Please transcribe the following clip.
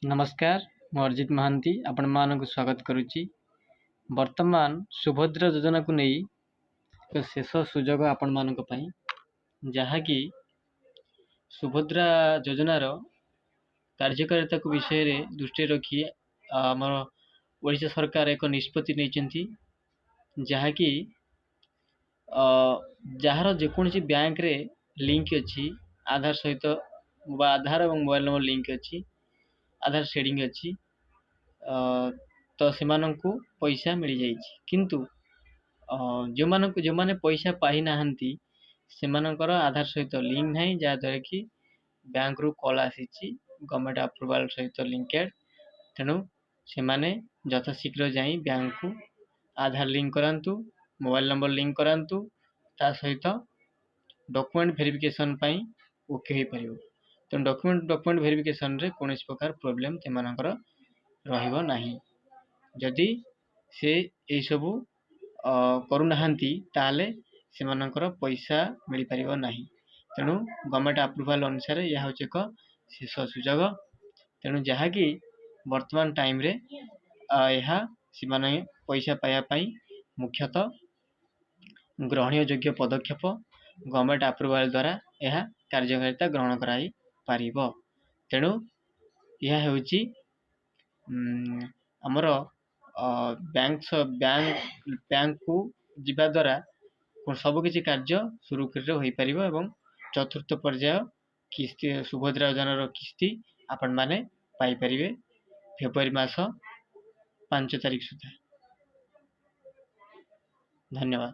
ନମସ୍କାର, ମୁଁ ଅରିଜିତ ମହାନ୍ତି ଆପଣମାନଙ୍କୁ ସ୍ୱାଗତ କରୁଛି। ବର୍ତ୍ତମାନ ସୁଭଦ୍ରା ଯୋଜନାକୁ ନେଇ ଏକ ଶେଷ ସୁଯୋଗ ଆପଣମାନଙ୍କ ପାଇଁ, ଯାହାକି ସୁଭଦ୍ରା ଯୋଜନାର କାର୍ଯ୍ୟକାରିତାକୁ ବିଷୟରେ ଦୃଷ୍ଟିରେ ରଖି ଆମର ଓଡ଼ିଶା ସରକାର ଏକ ନିଷ୍ପତ୍ତି ନେଇଛନ୍ତି, ଯାହାକି ଯାହାର ଯେକୌଣସି ବ୍ୟାଙ୍କରେ ଲିଙ୍କ ଅଛି ଆଧାର ସହିତ ବା ଆଧାର ଏବଂ ମୋବାଇଲ ନମ୍ବର ଲିଙ୍କ ଅଛି, ଆଧାର ସେଡ଼ିଂ ଅଛି, ତ ସେମାନଙ୍କୁ ପଇସା ମିଳିଯାଇଛି। କିନ୍ତୁ ଯେଉଁମାନେ ପଇସା ପାଇନାହାନ୍ତି, ସେମାନଙ୍କର ଆଧାର ସହିତ ଲିଙ୍କ ନାହିଁ, ଯାହାଦ୍ୱାରା କି ବ୍ୟାଙ୍କରୁ କଲ୍ ଆସିଛି ଗଭର୍ଣ୍ଣମେଣ୍ଟ ଆପ୍ରୁଭାଲ ସହିତ ଲିଙ୍କେଡ଼। ତେଣୁ ସେମାନେ ଯଥାଶୀଘ୍ର ଯାଇ ବ୍ୟାଙ୍କକୁ ଆଧାର ଲିଙ୍କ କରାନ୍ତୁ, ମୋବାଇଲ ନମ୍ବର ଲିଙ୍କ କରାନ୍ତୁ, ତା ସହିତ ଡକୁମେଣ୍ଟ ଭେରିଫିକେସନ୍ ପାଇଁ ଓକେ ହେଇପାରିବ। ତେଣୁ ଡକୁମେଣ୍ଟ ଭେରିଫିକେସନରେ କୌଣସି ପ୍ରକାର ପ୍ରୋବ୍ଲେମ୍ ସେମାନଙ୍କର ରହିବ ନାହିଁ। ଯଦି ସେ ଏଇସବୁ କରୁନାହାନ୍ତି, ତାହେଲେ ସେମାନଙ୍କର ପଇସା ମିଳିପାରିବ ନାହିଁ। ତେଣୁ ଗଭର୍ଣ୍ଣମେଣ୍ଟ ଆପ୍ରୁଭାଲ ଅନୁସାରେ ଏହା ହେଉଛି ଏକ ଶେଷ ସୁଯୋଗ। ତେଣୁ ଯାହାକି ବର୍ତ୍ତମାନ ଟାଇମରେ ଏହା ସେମାନେ ପଇସା ପାଇବା ପାଇଁ ମୁଖ୍ୟତଃ ଗ୍ରହଣୀୟ ଯୋଗ୍ୟ ପଦକ୍ଷେପ। ଗଭର୍ଣ୍ଣମେଣ୍ଟ ଆପ୍ରୁଭାଲ ଦ୍ୱାରା ଏହା କାର୍ଯ୍ୟକାରିତା ଗ୍ରହଣ କରାଯାଇପାରିବ। ତେଣୁ ଏହା ହେଉଛି ଆମର ବ୍ୟାଙ୍କକୁ ଯିବା ଦ୍ୱାରା ସବୁକିଛି କାର୍ଯ୍ୟ ସୁରୁଖୁରୁରେ ହୋଇପାରିବ ଏବଂ ଚତୁର୍ଥ ପର୍ଯ୍ୟାୟ କିସ୍ତି, ସୁଭଦ୍ରା ଯୋଜନାର କିସ୍ତି ଆପଣମାନେ ପାଇପାରିବେ ଫେବୃଆରୀ ମାସ 5 ତାରିଖ ସୁଦ୍ଧା। ଧନ୍ୟବାଦ।